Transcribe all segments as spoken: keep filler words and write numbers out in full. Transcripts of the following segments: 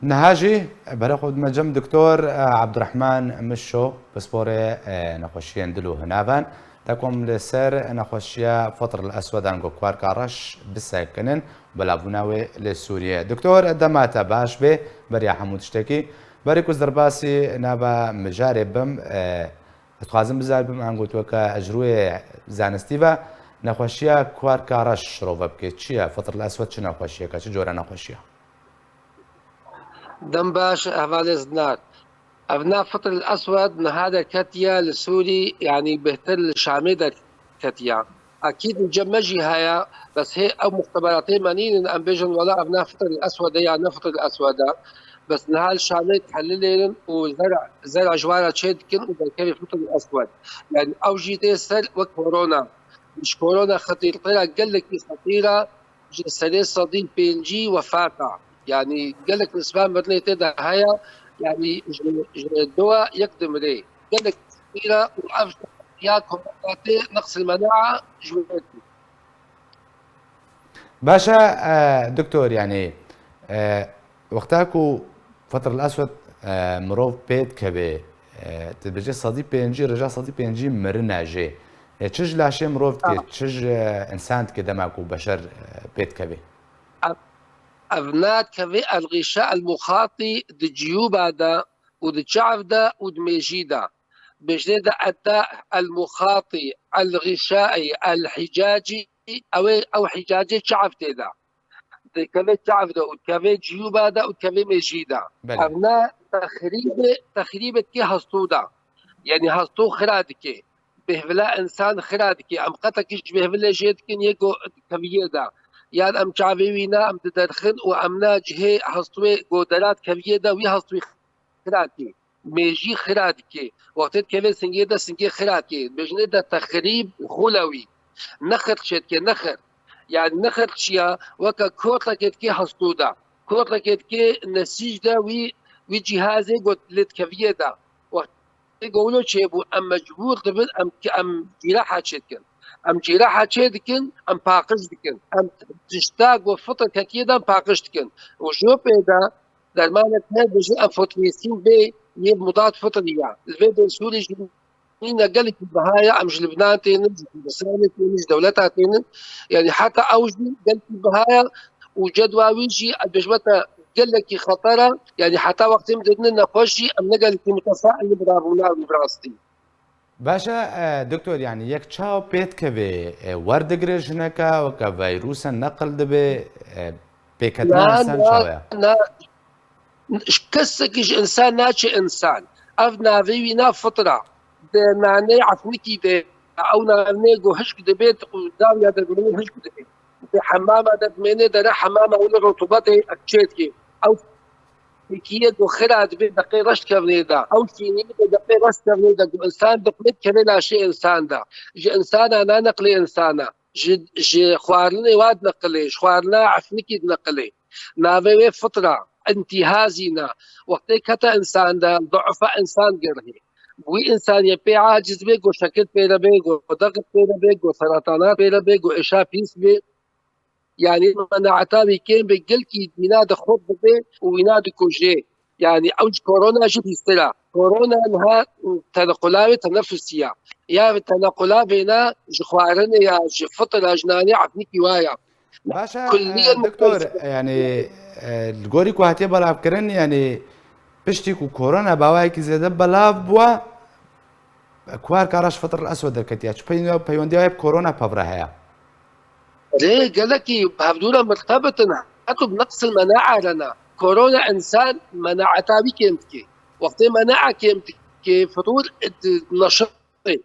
Niha jî berê xwe dime cem Doktor, e, Abdurrahman Mişo, pisporê, e, nexweşiyên dil û hinavan. Dekom li ser nexweşiya Fitr el Eswed ango kuarka reş bisekinin, belavbûna wê li Sûriyê. Doktor, dema te baş bê, beriya hemû tiştekî. Berê ku ez derbasî nava mijarê bim, e, ez dixwazim bizanibim, ango tu weke ji rûyê zanistî ve, nexweşiya kuarka reş şirove bike. Çi ye Fitr el Eswed, çi nexweşiyeke, çi cora nexweşiye? Dem baş, hevalê Zinar. Ev nav Fitr el Eswed niha derketiye li Sûrî, yanî bêhtir li Şamê derketiye. Ekîd li cem me jî heye, bes hê ew muxteberatê me nînin, em bêjin wela ev nav Fitr el Eswed e ya ne Fitr el Eswed e. Bes niha li Şamê dihelilênin û zera, zera ji wan re çê dikin û derkevê Fitr el Eswed. Yanî ew jî tê ser wek korona. Ji korona xetîrtir e, gelekî xetîr e, ji serê sedî pêncî wefat e. Yanî gelek nisba mirinê tê de heye, yanî ji, ji dua yek dimire. Gelek xetîr e û ev ya korona tê neqsil menaa ji wê tê. Baş e, e, doktor, yanî, e, wexta ku Fitr el Eswed, e, mirov pê dikeve, e, tu dibêje sedî pêncî, rêja sedî pêncî mirine jê. E, çi ji laşê mirov dike, Ah. çi ji, e, însan dike dema ku beşer, e, pê dikeve? Ev, ev nadikeve el-xîşa el-muxatî di ciyûba de û di çav de û di mêjî de. Bêjnê de eda el-muxatî, el-xîşaî, el-hicacî, ew ê, ew hicacê çav tê de. Dikeve çav de û dikeve ciyûba de û dikeve mêjî de. Belê. Ev ne texrîbê, texrîbê dikê hestû de. Yanî hestû xira dike. Bêhvila însan xira dike. Em qetekî ji bêhvilê jê dikin yê ku dikeviyê de. Yan em çavê wî ne, em diderxin û em ne cihê hestûyê ku dera dikeviyê de wî hestûyê xira dike. Mêjî xira dike. Wextê dikeve singê de, singê xira dike. Bêjinê de texrîb xulewî. Nexir çê dike, nexir. Yanî nexir çi ya? Weke kortekê dike hestû de. Kortekê dike nesîj de wî, wî cîhazê got lê dikeviyê de. Wextê ku wilo çêbû, em mecbûr dibin, em, em cîraha çê dikin. Em cîraha çê dikin, em paqij dikin. Em tişta ku fitr ketiye de em paqij dikin. Û ji pê de dermanek heye, dibêjin enfoterîsin bê yê mudat fitrî ya. Li vê destûrê jî nîne gelekî biha ye, em ji Libnan tênin, ji Kurdistanê tênin, ji dewleta tênin. Yanî heta ew jî gelekî biha ye û cedwa wî jî, ez dibêjime te, gelekî xeter e. Yanî heta wextê em didine nexweş jî, em ne gelekî mutefail in bi rabûna wî bi rastî. Baş e, e, doktor, yanî yek çawa pê dikeve, e, werdigire jineke, weke veyrûse neqil dibe, e, pêketina Na, însan na, çawa ye? Na, ji kesekî ji însan naçe însan. Ev navê wî na fitra. Di nanê efnikî de, ew nanê ku hişk dibe û dawiya de dimîne hişk dibe. Di hemama de dimêne dere hemama wilo rutubetê çê dike. Ew Pêkiyê ku xira dibê deqê reş kevnê de. Ew şînî dibê deqê reş kevnê de ku însan dixwê dikeve laşê însan de. Ji însana naneqilê însana. Ji, ji xwarinê wa dineqilê, ji xwarina efnikî dineqilê. Navê wê fitra, întîha zîna. Wextê kete însan de, du'fa însan gerhê. Wî însaniyê pê aciz bê, ku şekil pê re bê, ku dexit pê re bê, ku seretana pê re bê, ku êşa pîs bê. Yanî menaeta wî kêm be, gelkî wîna dixurt dibe û wîna dikuje. Yanî ew ji korona jî pîstir e. Korona niha tenequla wê tenefusî ye. Ya tenequla vêna ji xwarinê ya, ji fitir e, ji nanê efnikî wa ye. Baş e, Kulliyen e, doktor, muqayese. Yanî, e, li gorî ku hatiye belavkirin, yanî piştî ku korona bi awayekî zêde belav bûye, Kuarka reş Fitr el Eswed derketiye. Çi peywend-, peywendiya wê bi korona pevre heye? Lê gelekî bi hevdû re mirtebit in. Heto bi neqsil menaa re ne. Korona însan menaeta wî kêm dike. Wextê menaa kêm dike, fitur neşitê.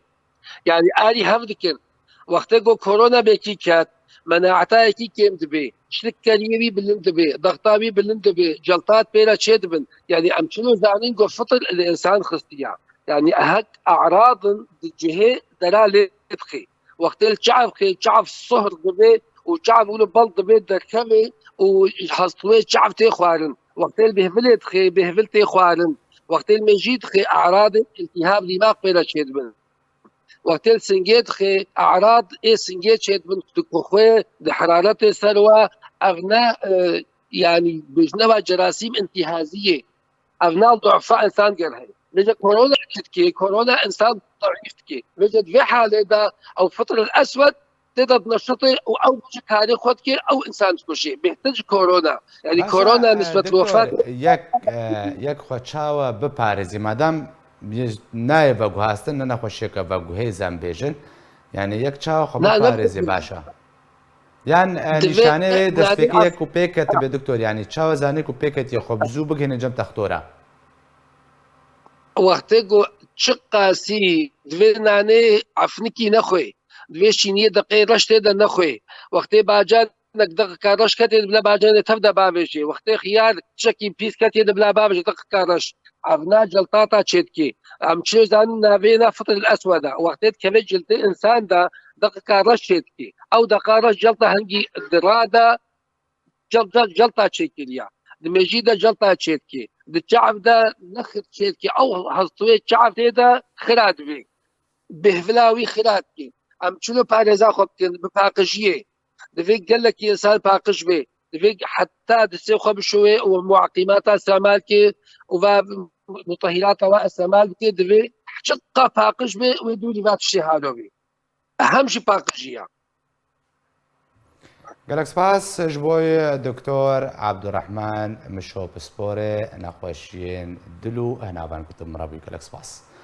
Yanî arî hev dikin. Wextê ku korona bêkî ket, menaeta yekî kêm dibe. Şikkeriyê wî bilind dibe, dexta wî bilind dibe, celtat pê re çê dibin. Yanî em çilo zanîn ku fitir li însan xistiye. Yanî hek e'rad in di cihê dera lê dixê. Wextê li çav xê, çav suhr dibe û çav wilo bel dibe derkevê û hestûyê çav tê xwarin. Wextê li bêhvilê dixê, bêhvil tê xwarin. Wextê li mêjî dixê, e'radê iltihab dîmaq pê re çêdibin. Wextê li singê dixê, e'rad ê singê çêdibin, dikuxwê, di heraretê ser we, ev ne, e, yanî bêjin eva cerasîm intîhazî yê. Ev nav du'fa insan ger heye. Vêce korona çi dike? Korona insan daîf dike. Vêce di vê halê de ew fitril eswed tê de dineşitê û ew ji karê xwe dike, ew insan dikuşê. Bêhtir ji korona. Yanî Baş e, korona e, nisbet doktor, wefat yek, e, yek xwe çawa biparêzî? Madem nayê veguhastin, ne nexweşiyeke veguhêz em bêjin. Yanî yek çawa xwe Na, ne biparêzî, baş e. Yan, e, Divê nîşanê wê destpêkê yek ku pê ketibê doktor, yanî çawa zanî ku pê ketiye xwe bi zû bigihîne cem textora? Wextê ku çiqasî divê nanê efnikî nexwê, divê şîniyê deqê reş tê de nexwê. Wextê bacanek deqika reş ketê di bila bacanê tev de bavêjê. Wextê xiyar çekî pîs ketê di bila bavêjê deqika reş. Evna celtata çêdikê. Em çê zanin navê na fitril esweda. Wextê dikeve ciltê insan de deqika reş çêdikê. Ew deqa reş celta hingî dira de cel-, cel-, celta çêkiriya. Di mêjî de celta çêdikê. Di çav de nexir çêdikê. Ew hestûyê çav tê de xira dibê. Bêhvila wî xira dikê. Em çilo parêza xwe bikin bi paqijiyê. Divê gelekî insan paqij bê. Divê heta distê xwe bişuwê û muqîmata îstemal kê û va mutehîrata wa îstemal bikê. Divê çiqa paqij bê wê dûrî va tiştê halo bê. Ehem jî paqijiya. Gelek spas ji bo doktor Abdurrahman Mişo Pisporê, nexweşiyên dil û henavan ku tu min re bûyî. Gelek spas.